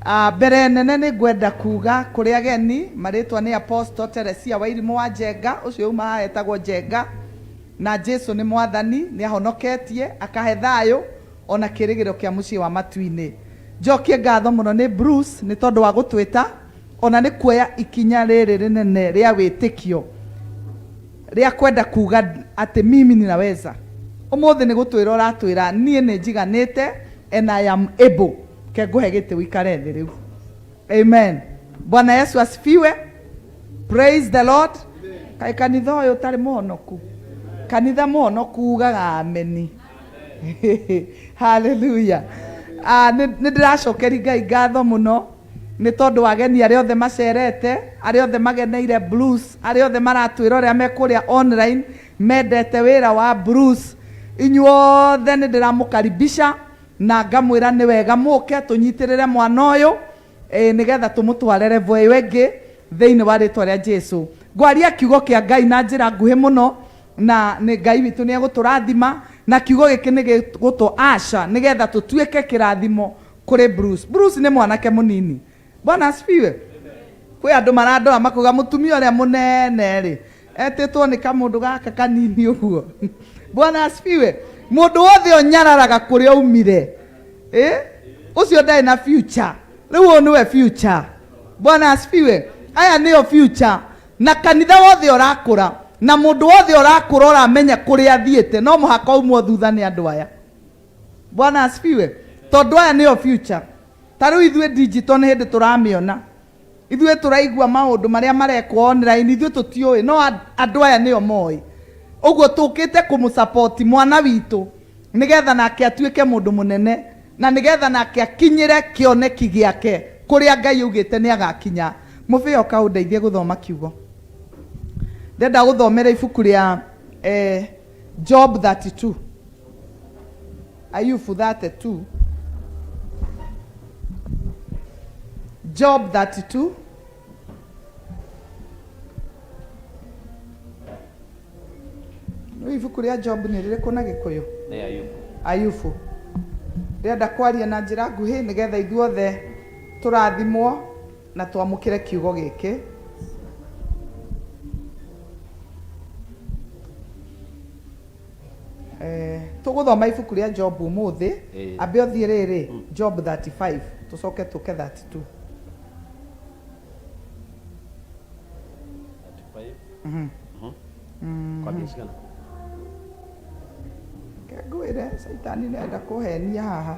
Ah, mbere nene nĩ ngwenda kuga kũrĩ ageni marĩtwa nĩ Apostle Teresia Wairimũ wa Njenga, ũcio uma haha etagwo Njenga, na Jesu nĩ mwathani, nĩ ahonoketie, akahe thayũ ona kĩrĩgĩrĩro kĩa mũciĩ wa matu-inĩ. Njokie ngatho mũno nĩ Bruce nĩ tondũ wa gũtwĩta ona nĩ kuoya ikinya rĩrĩ rĩnene rĩa wĩtĩkio rĩa kwenda kuga atĩ mimi ninaweza. Ũmũthĩ nĩ gũtwĩra ũratwĩra niĩ nĩ njiganĩte and I am able. Ke ngũhe gĩtĩ ũikare thĩ rĩu. Amen. Bwana Yesu asifiwe. Praise the Lord. Kaĩ kanitha ũyũ ũtarĩ mũhonoku? Kanitha mũhonoku ugaga ameni. Hallelujah. Ah, nĩ nĩ ndĩracokeria Ngai ngatho mũno nĩ tondũ wa ageni arĩa othe macerete, arĩa othe mageneire Bruce, arĩa othe maratwĩra ũrĩa me kũrĩa online mendete wĩra wa Bruce. Inyuothe nĩ ndĩramũkaribisha na ngamwĩra nĩ wega mũke tũnyitĩrĩre mwana ũyũ ĩ, nĩgetha tũmũtware level ĩyo ĩngĩ thĩinĩ wa rĩtwa rĩa Jesu. Ngwaria kiugo kĩa Ngai na njĩra nguhĩ mũno na nĩ Ngai witũ nĩ egũtũrathima na kiugo gĩkĩ nĩ gĩgũtũ aca nĩgetha tũtuĩke kĩrathimo kũrĩ Bruce. Bruce nĩ mwanake mũnini. Bwana asifiwe. Kwĩ andũ marandora makauga mũtumia ũrĩa mũnene rĩ etĩtwo nĩ kamũndũ gaka kanini ũguo. Bwana asifiwe. Mũndũ wothe ũnyararaga kũrĩa aumire ĩ ũcio ndarĩ na future. Rĩu ũyũ nĩwe future. Bwana asifiwe. Aya nĩo future. Na kanitha wothe ũrakũra na mũndũ wothe ũrakũra ũramenya kũrĩa athiĩte no mũhaka umwo thutha nĩ andũ aya. Bwana asifiwe. Tondũ aya nĩo future. Ta rĩu ithuĩ digital nĩ hĩndĩ tũramĩona. Ithuĩ tũraigua maũndũ marĩa marekwo online, ithuĩ tũtiũĩ, no andũ aya nĩo moĩ. Ũguo tũkĩte kũmũ mwana witũ nĩgetha nake atuĩke mũndũ mũnene na nĩgetha nake akinyĩre kĩoneki gĩake kũrĩa Ngai augĩte nĩ agakinya. Mũbĩa ũka ũndeithie gũthoma kiugo. Ndĩrenda gũthomera ibuku rĩa eh, Job 32. Ayubu 32. Job 32. Rĩu ibuku rĩa Job nĩ rĩrĩkũ na Gĩkũyũ? Nĩ Ayubu. Ayubu. Ndĩrenda kwaria na njĩra nguhĩ nĩgetha ithuothe tũrathimwo na twamũkĩre kiugo gĩkĩ. Eh, tũgũthoma ibuku rĩa Job ũmũthĩ. Ĩĩ. Ambe ũthiĩ rĩrĩ Job 35 tũcoke tũke 32. 35. Mhm. Kwambia cigana? Reke ngwĩre caitani nĩarenda kũhenia haha.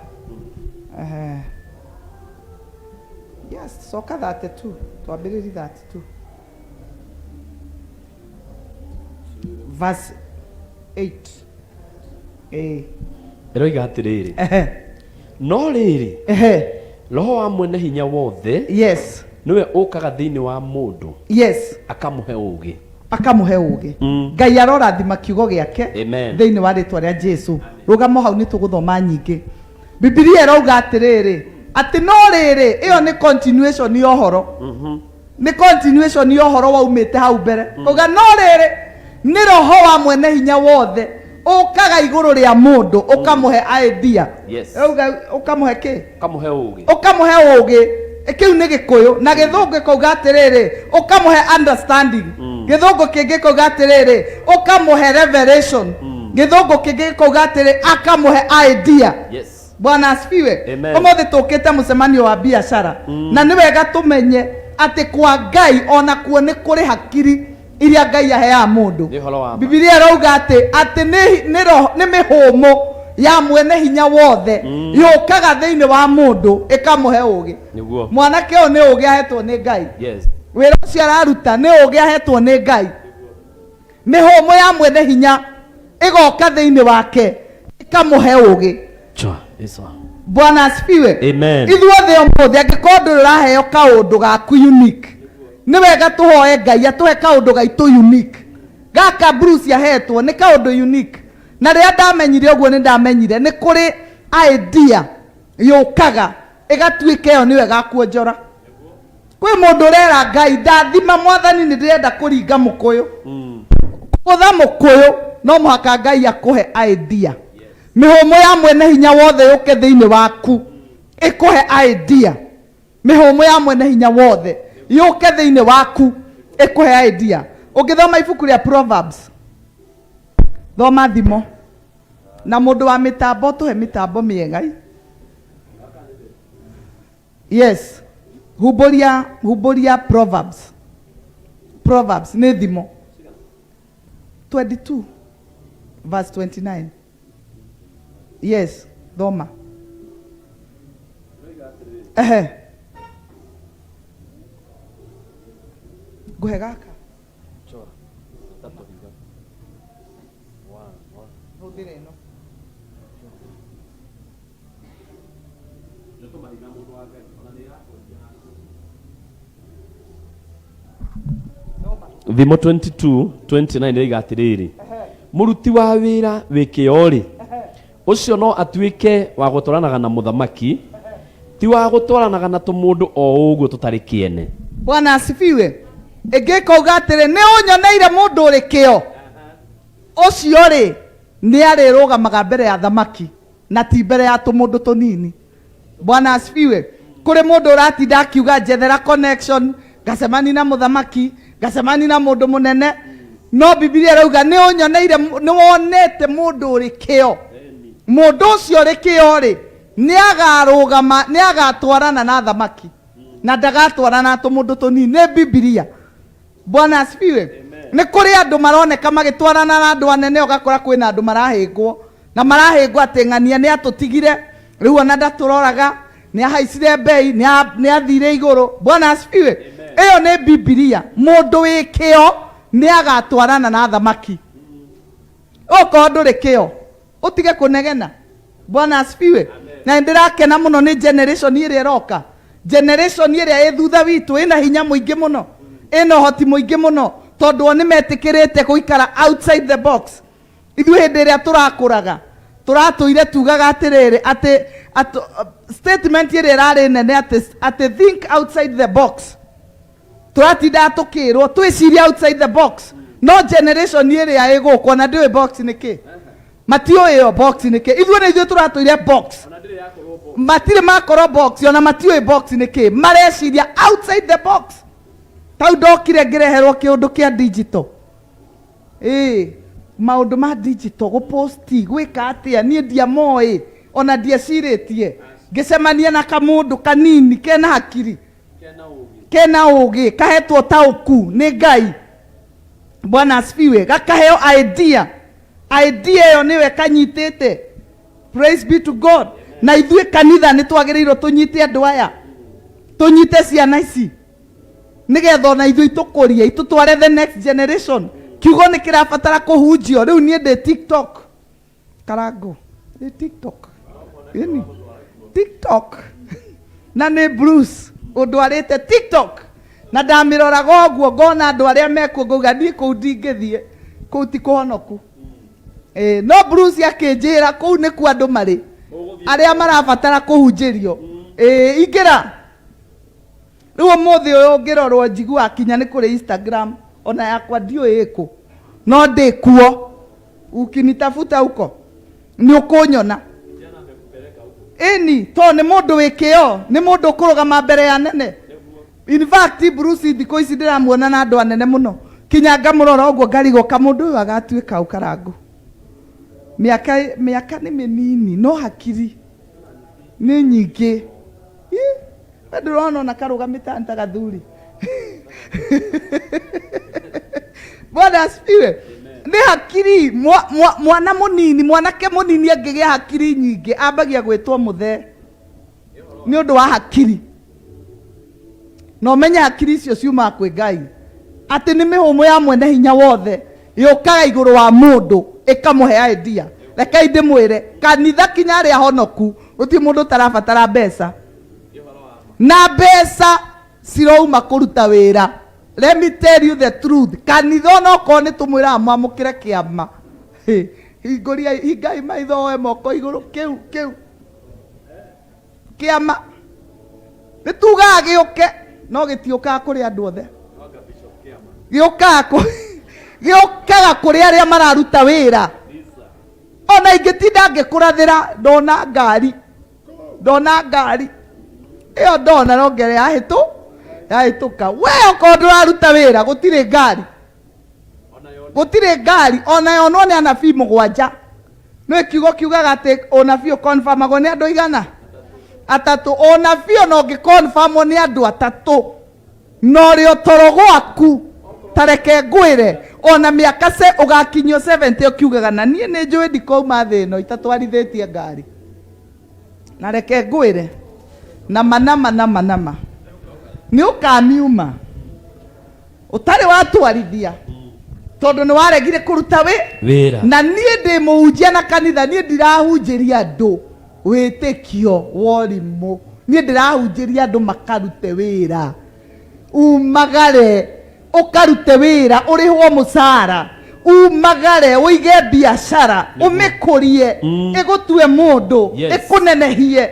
Ehe. Yes, coka 32 twambĩrĩri 32 verse 8. Ĩĩ. Ĩroiga atĩrĩrĩ, Ehe. no rĩrĩ, Ehe. roho wa mwene hinya wothe Yes. nĩwe ũkaga thĩinĩ wa mũndũ Yes. akamũhe ũũgĩ. Akamũhe ũũgĩ. Ngai arorathima kiugo gĩake Amen. thĩinĩ wa rĩtwa rĩa Jesu. Rũgamo hau nĩ tũgũthoma nyingĩ. Bibilia ĩrauga atĩrĩrĩ, atĩ no rĩrĩ, ĩyo nĩ continuation ya ũhoro. Nĩ continuation ya ũhoro waumĩte hau mbere. Kuga no rĩrĩ, nĩ roho wa mwene hinya wothe ũkaga igũrũ rĩa mũndũ ũkamũhe idea. Yes. Ĩrauga ũkamũhe kĩ? Ũkamũhe ũũgĩ. Ũkamũhe ũũgĩ. Kĩu nĩ Gĩkũyũ. Na Gĩthũngũ gĩkauga atĩrĩrĩ, ũkamũhe understanding. Gĩthũngũ kĩngĩ gĩkauga atĩrĩrĩ, ũkamũhe revelation. Gĩthũngũ kĩngĩ gĩkauga atĩrĩ, akamũhe idea. Yes. Bwana asifiwe. Amen. Ũmũthĩ tũkĩte mũcemanio wa biacara na nĩ wega tũmenye atĩ kwa Ngai ona kuo nĩ kũrĩ hakiri iria Ngai aheaga mũndũ. Nĩ ũhoro wa ma. Bibilia ĩrauga atĩ atĩ nĩ nĩ roho nĩ mĩhũmũ ya mwene hinya wothe yũkaga thĩinĩ wa mũndũ ĩkamũhe ũũgĩ. Nĩguo. Mwanake ũyũ nĩ ũũgĩ ahetwo nĩ Ngai. Yes. Wĩra ũcio araruta nĩ ũũgĩ ahetwo nĩ Ngai. Mĩhũmũ ya mwene hinya ĩgoka thĩinĩ wake ĩkamũhe ũũgĩ. Chwa. Isa. Bwana asifiwe. Amen. Ithuothe ũmũthĩ angĩkorwo ndũrĩ ũraheo kaũndũ gaku unique, nĩ wega tũhoe Ngai atũhe kaũndũ gaitũ unique. Gaka Bruce ahetwo nĩ kaũndũ unique. Na rĩrĩa ndamenyire ũguo nĩ ndamenyire nĩ kũrĩ idea yũkaga ĩgatuĩka ĩyo nĩyo ĩgakuonjora. Kwĩ mũndũ ũrera Ngai ndathima mwathani nĩ ndĩrenda kũringa mũkũyũ. Kũgũtha mũkũyũ no mũhaka Ngai akũhe idea. Mĩhũmũ ya mwene hinya wothe yũke thĩinĩ waku ĩkũhe idea. Mĩhũmũ ya mwene hinya wothe yũke thĩinĩ waku ĩkũhe idea. Ũngĩthoma ibuku rĩa Proverbs, thoma thimo, na mũndũ wa mĩtambo tũhe mĩtambo mĩega. Yes, humbũria, humbũria Proverbs. Proverbs nĩ thimo 22 verse 29. Yes, thoma. Ehe, ngũhe gaka. Hũthĩra ĩno. Thimo 22 29 ĩroiga atĩrĩrĩ, mũruti wa wĩra wĩ kĩo-rĩ, ũcio no atuĩke wa gũtwaranaga na mũthamaki, ti wa gũtwaranaga na tũmũndũ o ũguo tũtarĩ kĩene. Bwana asifiwe. Ĩngĩ ĩkauga atĩrĩ, nĩ ũnyoneire mũndũ ũrĩ kĩo, ũcio rĩ nĩ arĩrũgamaga mbere ya thamaki na ti mbere ya tũmũndũ tũnini. Bwana asifiwe. Kũrĩ mũndũ ũratinda akiuga njethera connection, ngacemani na mũthamaki, ngacemani na mũndũ mũnene, no Bibilia ĩrauga nĩ ũnyoneire, nĩ wonete mũndũ ũrĩ kĩo. Mũndũ ũcio ũrĩ kĩo rĩ nĩ agarũgama, nĩ agatwarana na thamaki na ndagatwarana na tũmũndũ tũnini. Nĩ Bibilia. Bwana asifiwe. Nĩ kũrĩ andũ maroneka magĩtwarana na andũ anene, ũgakora kwĩna andũ marahĩngwo na marahĩngwo atĩ ng'ania nĩ atũtigire, rĩu ona ndatũroraga, nĩ ahaicire mbei, nĩ athire igũrũ. Bwana asifiwe. Ĩyo nĩ Bibilia. Mũndũ wĩ kĩo nĩ agatwarana na thamaki. Okorwo ndũrĩ kĩo, ũtige kũnegena. Bwana asifiwe. Na nĩndĩrakena mũno nĩ generation ĩrĩa ĩroka, generation ĩrĩa ĩ thutha witũ ĩna hinya mũingĩ mũno, ĩna ũhoti mũingĩ mũno, tondũ o nĩmetĩkĩrĩte gũikara outside the box. Ithuĩ hĩndĩ ĩrĩa tũrakũraga tũratũire tugaga atĩrĩrĩ, atĩ statement ĩrĩa ĩrarĩ nene atĩ, atĩ think outside the box. Tũratindaga tũkĩrwo twĩcirie outside the box, no generation ĩrĩa ĩgũka ona ndĩũĩ box nĩ kĩ, matiũĩ ĩyo box nĩ kĩ. Ithuĩ nĩ ithuĩ tũratũire box, matirĩ makorwo box, ona matiũĩ box nĩ kĩ, mareciria outside the box. Tau ndokire ngĩreherwo kĩũndũ kĩa digital, ĩĩ maũndũ ma digital, gũposti, gwĩka atĩa, niĩ ndiamoĩ ona ndiecirĩtie. Ngĩcemania na kamũndũ kanini kena hakiri, kena ũgĩ, kahetwo taũku nĩ Ngai. Bwana asifiwe. Gakaheo idea, idea ĩyo nĩwe kanyitĩte. Praise be to God. Na ithuĩ kanitha nĩ twagĩrĩirwo tũnyite andũ aya, tũnyite ciana ici, nĩgetha ona ithuĩ itũkũrie, itũtware the next generation. Kiugo nĩ kĩrabatara kũhunjio. Rĩu niĩ ndĩ TikTok, Karango, ndĩ TikTok, ĩni TikTok, na nĩ Bruce ũndwarĩte TikTok, na ndamĩroraga ũguo ngona andũ arĩa mekuo, ngauga niĩ kũu ndingĩthiĩ, kũu ti kũhonoku. Ĩĩ, no Bruce akĩnjĩra kũu nĩkuo andũ marĩ arĩa marabatara kũhunjĩrio. Ĩĩ, ingĩra. Rĩu ũmũthĩ ũyũ ũngĩrorwo njiguaga kinya nĩ kũrĩ Instagram, ona yakwa ndiũĩ ĩkũ, no ndĩ kuo. Ukinitafuta huko nĩ ũkũnyona. Ĩni, tondũ nĩ mũndũ wĩ kĩo, nĩ mũndũ ũkũrũgama mbere ya nene. In fact, Bruce thikũ ici ndĩramuona na andũ anene mũno, kinya ngamũrora ũguo ngarigwo kamũndũ ũyũ agatuĩka ũ. Karango, mĩaka mĩaka nĩ mĩnini no hakiri nĩ nyingĩ. Ĩ, we ndũrona ona karũgamĩte ta gathuri. Bwana asifiwe. Nĩ hakiri mwana mũnini, mwanake mũnini angĩgĩa hakiri nyingĩ ambagia gwĩtwo mũthee nĩ ũndũ wa hakiri. Na ũmenye hakiri icio ciumaga kwĩ Ngai, atĩ nĩ mĩhũmũ ya mwene hinya wothe yũkaga igũrũ wa mũndũ ĩkamũhe idea. Rekei ndĩmwĩre, kanitha kinya arĩa honoku gũtirĩ mũndũ ũtarabatara mbeca, na mbeca cirouma kũruta wĩra. Let me tell you the truth, kanitha onokorwo nĩ tũmwĩraga mwamũkĩre kĩama, hingũria, hingai maitho, oe moko igũrũ, kĩu kĩu kĩama nĩ tugaga gĩũke, no gĩtiũkaga kũrĩ andũ othe. Gĩũkaga gĩũkaga kũrĩ arĩa mararuta wĩra. Ona ingĩtinda ngĩkũrathĩra, ndona ngari, ndona ngari. Ĩyo ndona nongere yahĩtũ yahĩtũka. We okorwo ndũraruta wĩra, gũtirĩ ngari, gũtirĩ ngari ona yonwo nĩ anabii mũgwanja. Nĩ kiugo kiugaga atĩ ũnabii ũkonfamagwo nĩ andũ igana atatũ. Ũnabii ona ũngĩkonfamwo nĩ andũ atatũ, na ũrĩ o toro gwaku, ta reke ngwĩre, ona mĩaka se ũgakinyio 70 ũkiugaga na niĩ nĩ njũĩ ndikouma thĩ ĩno itatwarithĩtie ngari. Na reke ngwĩre nama nama nama nama, nĩ ũkamiuma ũtarĩ watwarithia, tondũ nĩ waregire kũruta wĩ wĩra. Na niĩ ndĩ mũhunjia na kanitha, niĩ ndirahunjĩria andũ wĩtĩkio wa ũrimũ, niĩ ndĩrahunjĩria andũ makarute wĩra. Umagare ũkarute wĩra, ũrĩhwo mũcara, umagare ũige biacara, ũmĩkũrie, ĩgũtue mũndũ, ĩkũnenehie.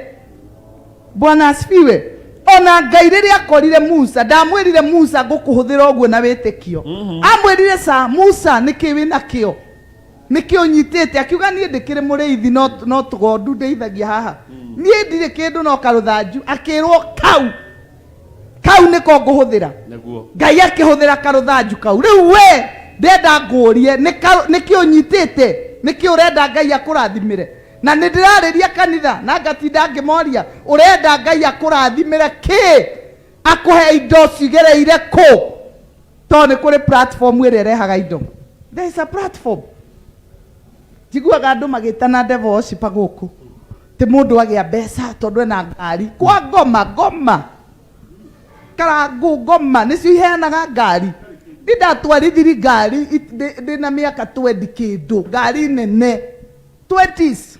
Bwana asifiwe. Ona Ngai rĩrĩa akorire Musa, ndamwĩrire Musa ngũkũhũthĩra ũguo na wĩtĩkio. Amwĩrire ca Musa, nĩkĩ wĩna kĩo, nĩkĩ ũnyitĩte? Akiuga niĩ ndĩkĩrĩ mũrĩithi, no, no tũgondu ndĩithagia haha, niĩ ndirĩ kĩndũ no karũthanju. Akĩrwo kau kau nĩko ngũhũthĩra. Nĩguo. Ngai akĩhũthĩra karũthanju kau. Rĩu we ndenda ngũrie, nĩkĩ ũnyitĩte, nĩkĩ ũrenda Ngai akũrathimĩre? Na nĩ ndĩrarĩria kanitha na ngatinda ngĩmoria, ũrenda Ngai akũrathimĩre kĩ? Akũhe indo cigereire kũ? Tondũ nĩ kũrĩ platform ĩrĩa ĩrehaga indo. There is a platform. Njiguaga andũ magĩtana devil worshiper gũkũ, ti mũndũ agĩa mbeca tondũ ena ngari kwa ngoma. Ngoma, karangũ, ngoma nĩcio iheanaga ngari. Ndi ndatwarithiri ngari ndĩna mĩaka 20 kĩndũ, ngari nene 20s,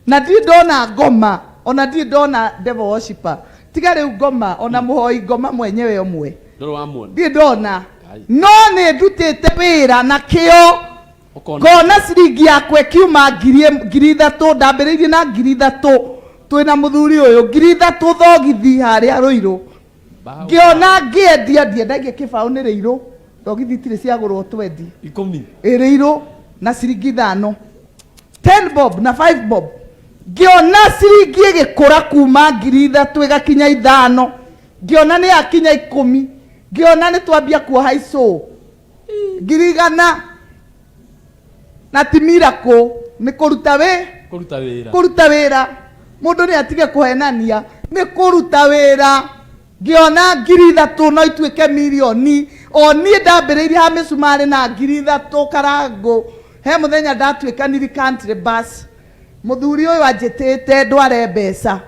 na ndirĩ ndona ngoma, ona ndirĩ ndona devil worshiper. Tiga rĩu ngoma, ona mũhoi ngoma mwenyewe ũmwe Ndũrĩ wamuona? Ndirĩ ndona. Ngai. No nĩ ndutĩte wĩra na kĩo. Ũkona. Ngona ciringi yakwa ĩkiuma 3,000. Ndambĩrĩirie na 3,000 twĩna mũthuri ũyũ, 3,000 thogithi harĩa Rũirũ. Bao. Ngĩona ngĩendia, ndiendagia kĩbaũ, nĩ rĩirũ, thogithi itirĩ ciagũrwo twendi. 10. Ĩrĩirũ na ciringi 5, 10 bob na 5 bob. Ngĩona ciringi ĩgĩkũra kuma 3,000 ĩgakinya 5, ngĩona nĩ yakinya 10, ngĩona nĩ twambia kuoha icũ 100,000. Na ti miracle, nĩ kũruta wĩ Kũruta wĩra. Kũruta wĩra. Mũndũ nĩ atige kũhenania, nĩ kũruta wĩra. Ngĩona 3,000 no ituĩke mirioni. O niĩ ndambĩrĩirie ha mĩcumarĩ na 3,000 karangũ. He mũthenya ndatuĩkaniri country bus, mũthuri ũyũ anjĩtĩte ndware mbeca,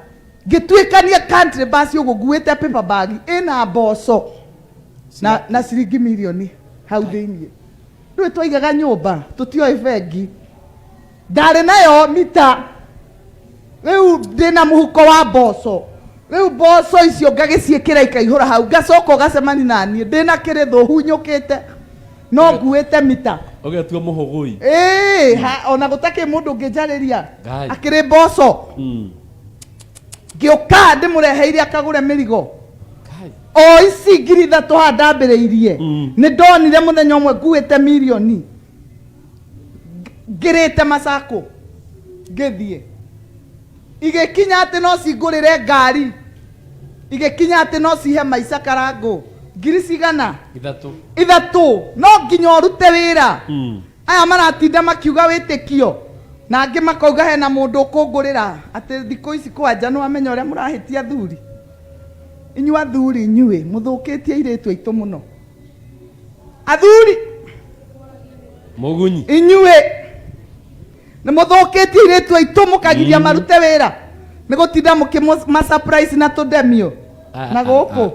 ngĩtuĩkania country bus ũguo nguĩte paper bag ĩna mboco na ciringi mirioni hau thĩiniĩ. Ndũĩ twaigaga nyũmba, tũtioĩ bengi. Ndarĩ nayo mita, rĩu ndĩna mũhuko wa mboco, rĩu mboco icio ngagĩciĩkĩra ikaihũra hau, ngacoka ũgacemani na niĩ ndĩna kĩrĩthũ hunyũkĩte no nguĩte mita. Ũgetua mũhũgũi. Ĩĩ, ona gũtakĩ mũndũ ũngĩnjarĩria. Ngai. Akĩrĩ mboco. Ngĩũka ndĩmũreheire akagũre mĩrigo. Ngai. O ici 3,000 haha ndambĩrĩirie, nĩ ndonire mũthenya ũmwe nguĩte mirioni ngĩrĩte macakũ, ngĩthiĩ igĩkinya atĩ no cingũrĩre ngari, igĩkinya atĩ no cihe maica karangũ ngiri cigana? 3. 3. No nginya ũrute wĩra. Aya maratinda makiuga wĩtĩkio, na angĩ makauga hena mũndũ ũkũngũrĩra atĩ thikũ ici kwanja nĩ wamenya ũrĩa mũrahĩtia athuri. Inyuĩ athuri, inyuĩ mũthũkĩtie airĩtu aitũ mũno. Athuri. Mũgunyi. Inyuĩ nĩ mũthũkĩtie airĩtu aitũ, mũkagiria marute wĩra nĩ gũtinda mũkĩma surprise na tũndemio na gũkũ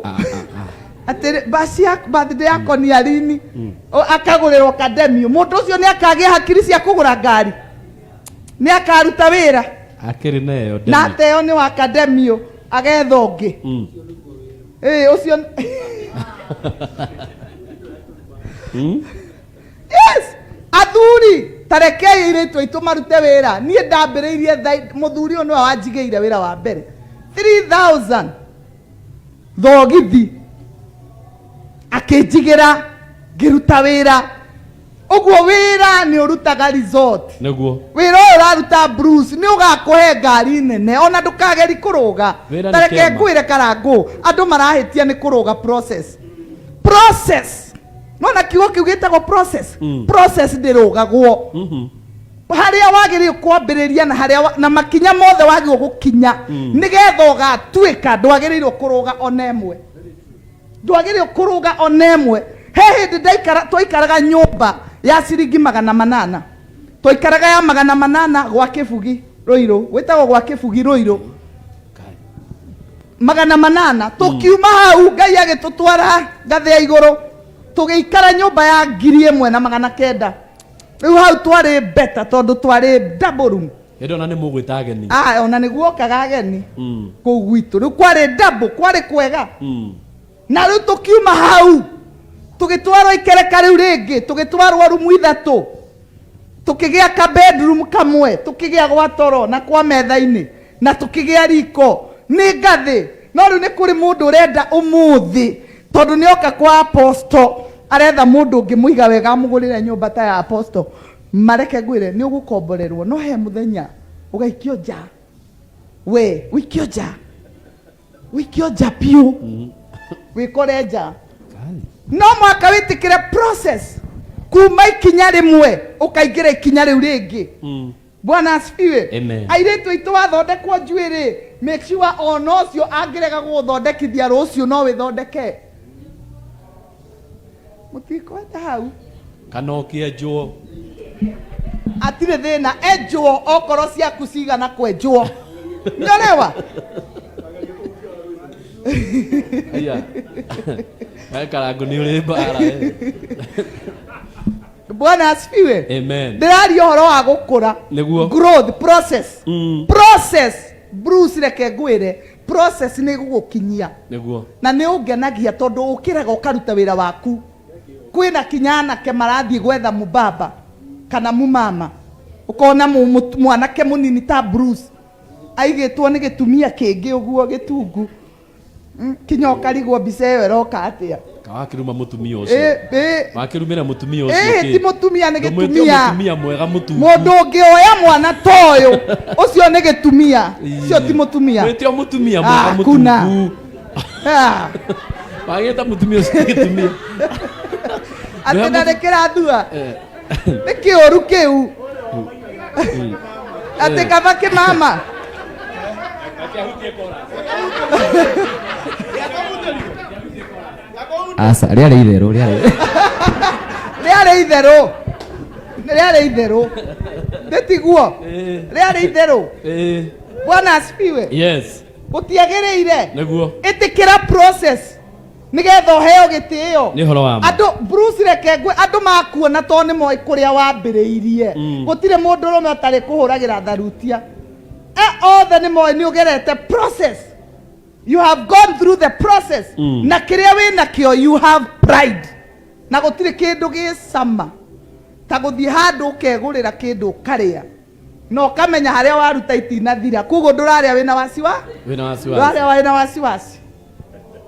atĩ basi ya birthday yako ni arini, akagũrĩrwo kademio. Mũndũ ũcio nĩ akagĩa hakiri cia kũgũra ngari? Nĩ akaruta wĩra? Akĩrĩ nayo. Na ateo nĩ wa kademio, agetha ũngĩ. Ĩĩ, ũcio yes. Athuri, ta rekei airĩtu aitũ marute wĩra. Niĩ ndambĩrĩirie mũthuri ũyũ nĩwe wanjigĩire wĩra wa mbere, 3000 thogithi, akĩnjigĩra ngĩruta wĩra. Ũguo wĩra nĩ ũrutaga result. Nĩguo. Wĩra ũyũ ũraruta Bruce nĩ ũgakũhe ngari nene ona ndũkageri kũrũga. Wĩra nĩ Ta reke kĩama. ngwĩre Karangũ, andũ marahĩtia nĩ kũrũga process. Process. Nona kiugo kĩu gĩtagwo process. Process ndĩrũgagwo. Harĩa wagĩrĩirwo kwambĩrĩria na harĩa na makinya mothe wagĩrĩirwo gũkinya nĩgetha ũgatuĩka, ndwagĩrĩirwo kũrũga ona ĩmwe. Ndwagĩrĩirwo kũrũga ona ĩmwe. He hĩndĩ twaikaraga nyũmba ya ciringi 800. Twaikaraga ya 800 gwa Kĩbugi Rũirũ, gwĩtagwo gwa Kĩbugi Rũirũ. 800. Tũkiuma hau Ngai agĩtũtwara ngathĩ ya igũrũ, tũgĩikara nyũmba ya 1900. Rĩu hau twarĩ better tondũ twarĩ double room. Hĩndĩ ona nĩ mũgwĩta ageni. Ona nĩ guokaga ageni kũu gwitũ. Rĩu kwarĩ double, kwarĩ kwega. Na rĩu tũkiuma hau tũgĩtwarwo ikereka rĩu rĩngĩ, tũgĩtwarwo rumu ithatũ, tũkĩgĩa ka bedroom kamwe, tũkĩgĩa gwa toro na kwa metha-inĩ, na tũkĩgĩa riko. Nĩ ngathĩ. No rĩu nĩ kũrĩ mũndũ ũrenda ũmũthĩ, tondũ nĩ oka kwa apostle, aretha mũndũ ũngĩmũiga wega amũgũrĩre nyũmba ta ya apostle. Mareke ngwĩre, nĩ ũgũkomborerwo, no he mũthenya ũgaikio nja. We, ũikio nja. Ũikio nja biũ. Wĩkore nja. No mwaka wĩtĩkĩre process kuma ikinya rĩmwe ũkaingĩra ikinya rĩu rĩngĩ. Bwana asifiwe. Amen. Airĩtu aitũ wathondekwo njuĩrĩ, make sure ona ũcio angĩrega gũgũthondekithia rũciũ no wĩthondeke. Mũtikwenda hau. Kana ũkĩenjwo. Atirĩ thĩna, enjwo okorwo ciaku cigana kwenjwo. Nĩũrewa? Aya. We Karangũ nĩ ũrĩ mbara, eh. Bwana asifiwe. Amen. Ndĩraria ũhoro wa gũkũra. Nĩguo. Growth process. Process. Bruce, reke ngwĩre, process nĩ ĩgũgũkinyia. Nĩguo. Na nĩ ũngenagia tondũ ũkĩraga ũkaruta wĩra waku. Kwĩna kinya anake marathiĩ gwetha mũbaba kana mũmama. Ũkona mwanake mũnini ta Bruce aigĩtwo nĩ gĩtumia kĩngĩ ũguo gĩtungu. Kinya ũkarigwo mbica ĩyo ĩroka atĩa. Wakĩruma mũtumia ũcio. Wakĩrumĩra mũtumia ũcio kĩ? Ti mũtumia, nĩ Ndũmwĩte gĩtumia. mũtumia mwega mũtungu. Mũndũ ũngĩoya mwana ta ũyũ, ũcio nĩ gĩtumia. Ũcio ti mũtumia. Mwĩte o mũtumia mwega Kuna. mũtungu. Wagĩta mũtumia ũcio gĩtumia. Atĩ na nĩ kĩrathua. Nĩ kĩũru kĩu. Atĩ kaba kĩmama. Aca, rĩarĩ itherũ, rĩarĩ. Rĩarĩ itherũ. Rĩarĩ itherũ. Nĩ tiguo? Rĩarĩ itherũ. Bwana asifiwe. Yes. Gũtiagĩrĩire. Nĩguo. Ĩtĩkĩra process nĩgetha ũheo gĩtĩo. Nĩ ũhoro wa ma. Andũ, Bruce, reke ngwĩ, andũ makuona tondũ nĩ moĩ kũrĩa wambĩrĩirie. Gũtirĩ mũndũ ũrũme ũtarĩ kũhũragĩra tharutia. Othe nĩ moĩ nĩ ũgerete process. You have gone through the process. Na kĩrĩa wĩnakĩo, you have pride. Na gũtirĩ kĩndũ gĩcama ta gũthiĩ handũ ũkegũrĩra kĩndũ ũkarĩa na ũkamenya harĩa waruta itinathira, koguo ndũrarĩa wĩna wasiwa, Wĩna wasiwasi. ndũrarĩa wĩna wasiwasi.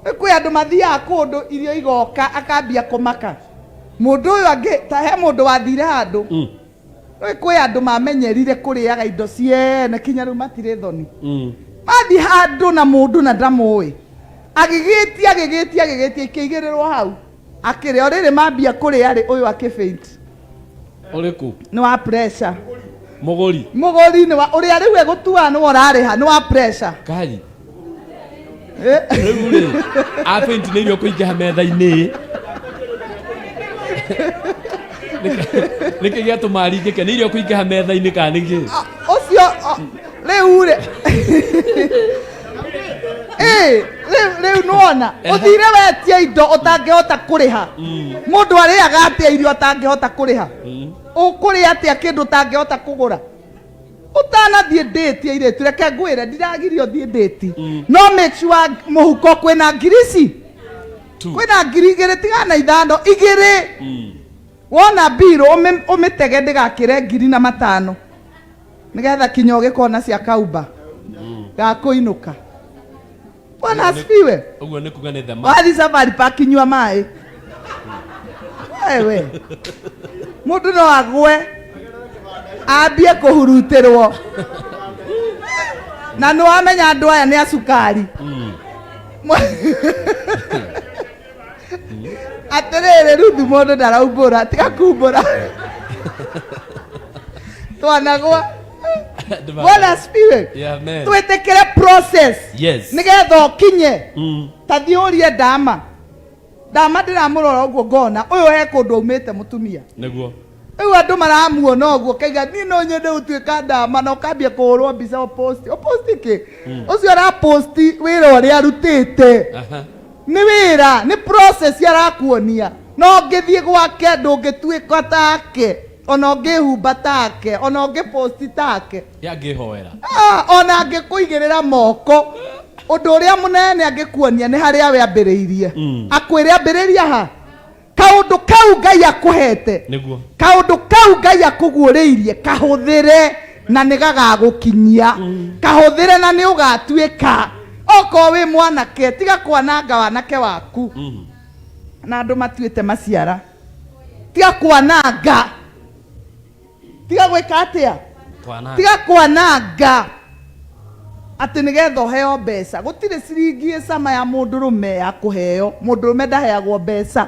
Kwĩ andũ mathiaga kũndũ irio igoka akambia kũmaka mũndũ ũyũ angĩ, ta he mũndũ wathire handũ. Rĩu kwĩ andũ mamenyerire kũrĩaga indo ciene kinya rĩu matirĩ thoni. Mathiĩ handũ na mũndũ na ndamũĩ, agĩgĩtia agĩgĩtia agĩgĩtia, ikĩigĩrĩrwo hau akĩrĩa. O rĩrĩ mambia kũrĩa rĩ, ũyũ akĩfaint. Ũrĩkũ? Nĩ wa pressure. Mũgũri. Mũgũri nĩ wa ũrĩa rĩu egũtua nĩwe ũrarĩha, nĩ wa pressure. Kai. Rĩu rĩ, afaint nĩ irio kũingĩha metha-inĩ. Nĩkĩ gĩatũma aringĩke? Nĩ irio kũingĩha metha-inĩ kana nĩkĩ? Ũcio rĩu rĩ, rĩu nĩwona ũthire wetie indo ũtangĩhota kũrĩha. Mũndũ arĩaga atĩa irio atangĩhota kũrĩha? Ũkũrĩa atĩa kĩndũ ũtangĩhota kũgũra? Ũtanathiĩ date, airĩtu, reke ngwĩre, ndiragirio thiĩ date, no make sure mũhuko kwĩna ngiri ici, kwĩna 2000, tigana 5, 2. Wona mbirũ ũmĩtege ndĩgakĩre 1500, nĩgetha kinya ũgĩkona cia kaumba gakũinũka. Bwana asifiwe. Ũguo nĩ kuga nĩ thema. Wathi safari park, nyua maĩ wewe. Mũndũ no agwe ambie kũhurutĩrwo, na nĩ wamenya andũ aya nĩ a cukari. Atĩrĩrĩ, Ruthu, mũndũ ndaraumbũra, tiga kumbũra twanagwa. Bwana asifiwe. Yeah, amen. Twĩtĩkĩre process nĩgetha ũkinye. Ta thiĩ ũrie ndama. Ndama ndĩramũrora ũguo ngona ũyũ he kũndũ aumĩte, mũtumia. Nĩguo. Rĩu andũ maramuona ũguo kaiga niĩ no nyende gũtuĩka ndama, na ũkambia kũhũrwo mbica ũposti ũposti kĩ ũcio araposti wĩra ũrĩa arutĩte. Nĩ wĩra, nĩ process arakuonia. No ũngĩthiĩ gwake ndũngĩtuĩka take, ona ũngĩhumba take, ona ũngĩposti take. Yangĩhoera. Ah, ona angĩkũigĩrĩra moko, ũndũ ũrĩa mũnene angĩkuonia nĩ harĩa wambĩrĩirie. Akwĩre ambĩrĩria ha kaũndũ kau Ngai akũhete. Nĩguo. Kaũndũ kau Ngai akũguũrĩirie, kahũthĩre na nĩ gagagũkinyia. Kahũthĩre na nĩ ũgatuĩka. Okorwo wĩ mwanake, tiga kwananga wanake waku. Na andũ matuĩte maciara, tiga kwananga, tiga gwĩka atĩa? Kwananga. Tiga kwananga atĩ nĩgetha ũheo mbeca. Gũtirĩ ciringi ĩcama ya mũndũrũme ya kũheo. Mũndũrũme ndaheagwo mbeca.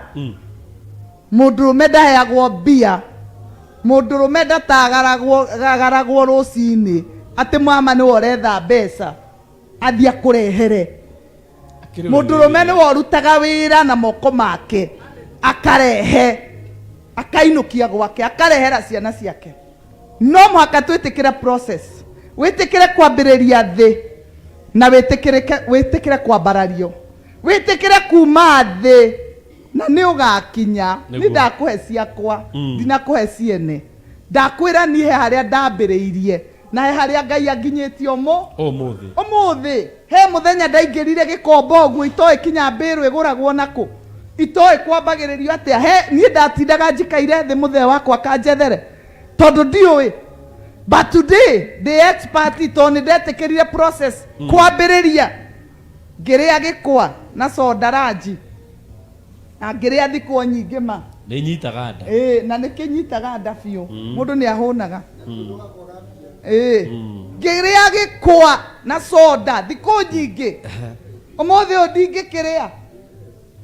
Mũndũrũme ndaheagwo mbia. Mũndũrũme ndatagaragwo gagaragwo rũcinĩ atĩ mama nĩwe ũretha mbeca athiĩ akũrehere. Akĩrĩ Mũndũrũme ũrĩmi. nĩwe ũrutaga wĩra na moko make, akarehe, akainũkia gwake, akarehera ciana ciake. No mũhaka twĩtĩkĩre process, wĩtĩkĩre kwambĩrĩria thĩ na wĩtĩkĩrĩke, wĩtĩkĩre kwambarario, wĩtĩkĩre kuma thĩ na nĩ ũgakinya. Nĩguo. Nĩ ndakũhe ciakwa. Ndinakũhe ciene, ndakwĩra niĩ he harĩa ndambĩrĩirie na he harĩa Ngai anginyĩtie ũmũ Ũmũthĩ. Ũmũthĩ. He mũthenya ndaingĩrire gĩkomba ũguo, itoĩ kinya mbĩrũ ĩgũragwo nakũ, itoĩ kwambagĩrĩrio atĩa. He niĩ ndatindaga njikaire thĩ mũthee wakwa akanjethere tondũ ndiũĩ, but today ndĩ expert tondũ nĩ ndetĩkĩrire process. Kwambĩrĩria ngĩrĩa gĩkwa na soda ranji na ngĩrĩa thikũ nyingĩ ma. Nĩ inyitaga nda. Ĩĩ, na nĩ kĩnyitaga nda biũ. Mũndũ nĩ ahũnaga. Ĩĩ, ngĩrĩa gĩkwa na soda thikũ nyingĩ. Ũmũthĩ ũyũ ndingĩkĩrĩa.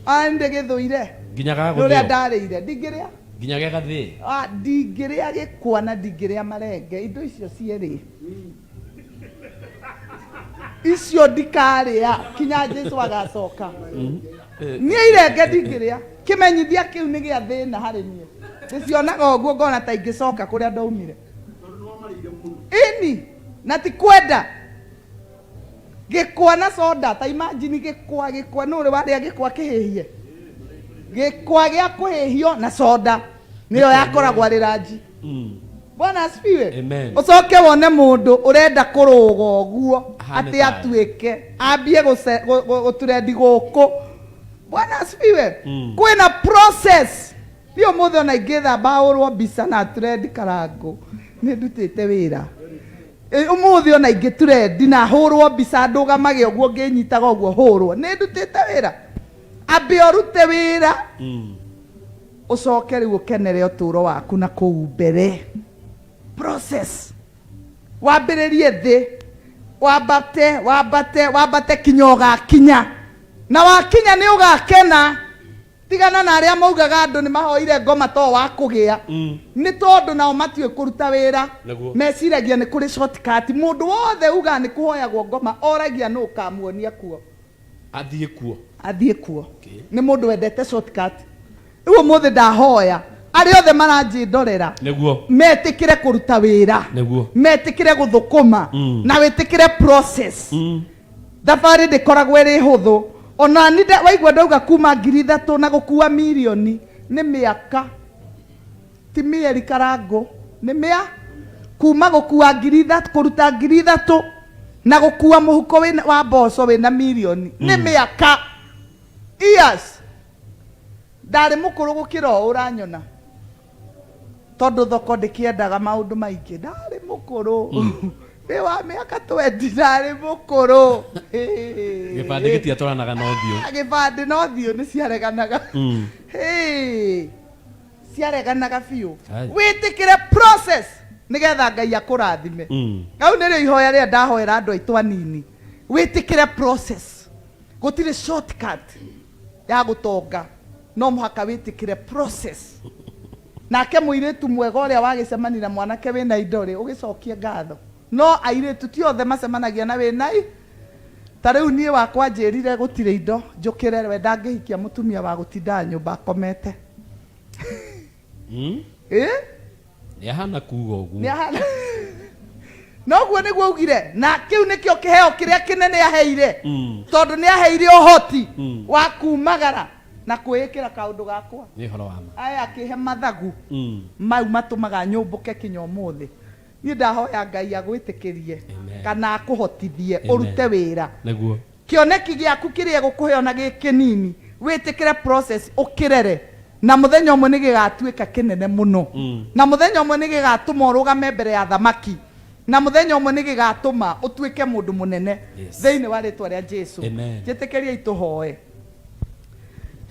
Ah, ndĩgĩthũire. Nginya Nĩ ũrĩa gagũthĩo. ndarĩire ndingĩrĩa. Nginya gegathĩe. Ah, ndingĩrĩa gĩkwa na ndingĩrĩa marenge. Indo icio cierĩ icio ndikarĩa kinya Jesu agacoka. Niĩ irenge ndingĩrĩa. Kĩmenyithia kĩu nĩ gĩa thĩna harĩ niĩ. Ndĩcionaga ũguo ngona ta ingĩcoka kũrĩa ndaumire ini na ti kwenda. Gĩkwa na soda, ta imagine gĩkwa. Gĩkwa, nũ ũrĩ warĩa gĩkwa kĩhĩhie? Gĩkwa gĩa kũhĩhio na soda nĩyo yakoragwo arĩ ranji. Bwana asifiwe. Amen. Ũcoke wone mũndũ ũrenda kũrũga ũguo Ahane atĩ tayo. atuĩke ambie gũturendi gũkũ. Bwana asifiwe. Kwĩna process. Niĩ ũmũthĩ ona ingĩthamba hũrwo mbica na trendi karango, nĩ ndutĩte wĩra. Ũmũthĩ ona ingĩtrendi na hũrwo mbica ndũgamage ũguo ngĩnyitaga ũguo hũrwo, nĩ ndutĩte wĩra. Ambe ũrute wĩra, ũcoke rĩu ũkenere ũtũũro waku na kũu mbere. Process, wambĩrĩrie thĩ, wambate, wambate, wambate kinya ũgakinya, na wakinya nĩ ũgakena. Tigana na arĩa maugaga andũ nĩ mahoire ngoma to wa kũgĩa. Nĩ tondũ nao matiũĩ kũruta wĩra. Nĩguo. Meciragia nĩ kũrĩ shortcut. Mũndũ wothe ugaga nĩ kũhoyagwo ngoma oragia nũ ũkamuonia kuo. Athiĩ kuo. Athiĩ kuo. Nĩ mũndũ wendete shortcut. Rĩu ũmũthĩ ndahoya arĩa othe maranjĩndorera Nĩguo. metĩkĩre kũruta wĩra. Nĩguo. Metĩkĩre gũthũkũma na wĩtĩkĩre process. Thabarĩ ndĩkoragwo ĩrĩ hũthũ. Ona ni waigua ndauga kuma 3,000 na gũkua mirioni nĩ mĩaka, ti mĩeri karangũ, nĩ mĩa kuma gũkua 3,000, kũruta 3,000 na gũkua mũhuko wĩna, wa mboco wĩna mirioni nĩ mĩaka, years. Ndarĩ mũkũrũ gũkĩra ũũ ũranyona, tondũ thoko ndĩkĩendaga maũndũ maingĩ. Ndarĩ mũkũrũ, ndĩ wa mĩaka 20, ndarĩ mũkũrũ. Gĩbandĩ gĩtiatwaranaga na ũthiũ. Gĩbandĩ na ũthiũ nĩ ciareganaga. Hĩ. Ciareganaga biũ. Ai. Wĩtĩkĩre process nĩgetha Ngai akũrathime. Hau nĩrĩo ihoya rĩrĩa ndahoera andũ aitũ anini. Wĩtĩkĩre process. Gũtirĩ shortcut ya gũtonga. No mũhaka wĩtĩkĩre process. Nake mũirĩtu mwega ũrĩa wagĩcemania na mwanake wĩna indo rĩ, ũgĩcokie ngatho. No airĩtu ti othe macemanagia na wĩna i. Ta rĩu niĩ wakwa anjĩrire gũtirĩ indo njũkĩre we ndangĩhikia mũtumia wa gũtindaga nyũmba akomete. Ĩ? Nĩ ahana kuga ũguo. Nĩ ahana noguo nĩguo augire na kĩu nĩkĩo kĩheo kĩrĩa kĩnene aheire tondũ nĩ aheire ũhoti wa kumagara na kwĩĩkĩra kaũndũ gakwa. Nĩ ũhoro wa ma. Aya akĩhe mathagu mau matũmaga nyũmbũke kinya ũmũthĩ. Niĩ ndahoya Ngai agwĩtĩkĩrie Amen. kana akũhotithie Amen. ũrute wĩra. Nĩguo. Kĩoneki gĩaku kĩrĩa egũkũhe ona gĩ kĩnini, wĩtĩkĩre process ũkĩrere na mũthenya ũmwe nĩ gĩgatuĩka kĩnene mũno. Na mũthenya ũmwe nĩ gĩgatũma ũrũgame mbere ya athamaki. Na mũthenya ũmwe nĩ gĩgatũma ũtuĩke mũndũ mũnene Yes. thĩinĩ wa rĩtwa rĩa Jesu. Amen. Njĩtĩkĩriai tũhoe.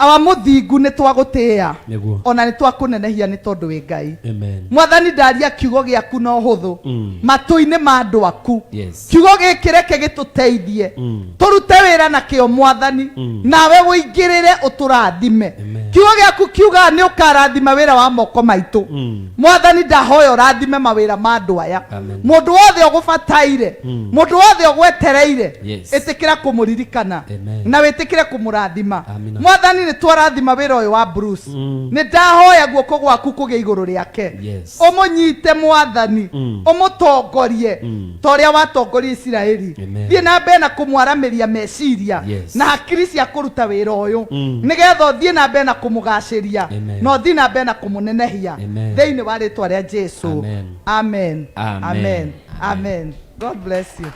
Awa mũthingu nĩ twagũtĩĩa Nĩguo. ona nĩ twakũnenehia nĩ tondũ wĩ Ngai. Amen. Mwathani ndaria kiugo gĩaku na ũhũthũ matũ-inĩ ma andũ aku. Yes. Kiugo gĩkĩ reke gĩtũteithie tũrute wĩra na kĩo Mwathani, nawe ũingĩrĩre ũtũrathime. Amen. Kiugo gĩaku kiugaga nĩ ũkarathima wĩra wa moko maitũ. Mwathani ndahoya ũrathime mawĩra ma andũ aya. Amen. Mũndũ wothe ũgũbataire, mũndũ wothe ũgwetereire, Yes. ĩtĩkĩra kũmũririkana Amen. na wĩtĩkĩre kũmũrathima. Amina. Mwathani nĩ twarathima wĩra ũyũ wa Bruce. Nĩ ndahoya guoko gwaku kũgĩe igũrũ rĩake. Yes. Ũmũnyite Mwathani, ũmũtongorie ta ũrĩa watongoria Isiraeli. Amen. Thiĩ na mbere na kũmwaramĩria meciria Yes. na hakiri cia kũruta wĩra ũyũ nĩgetha ũthiĩ na mbere na kũmũgacĩria Amen. na ũthiĩ na mbere na kũmũnenehia Amen. thĩinĩ wa rĩtwa rĩa Jesu. Amen. Amen. Amen. Amen. Amen. Amen. God bless you.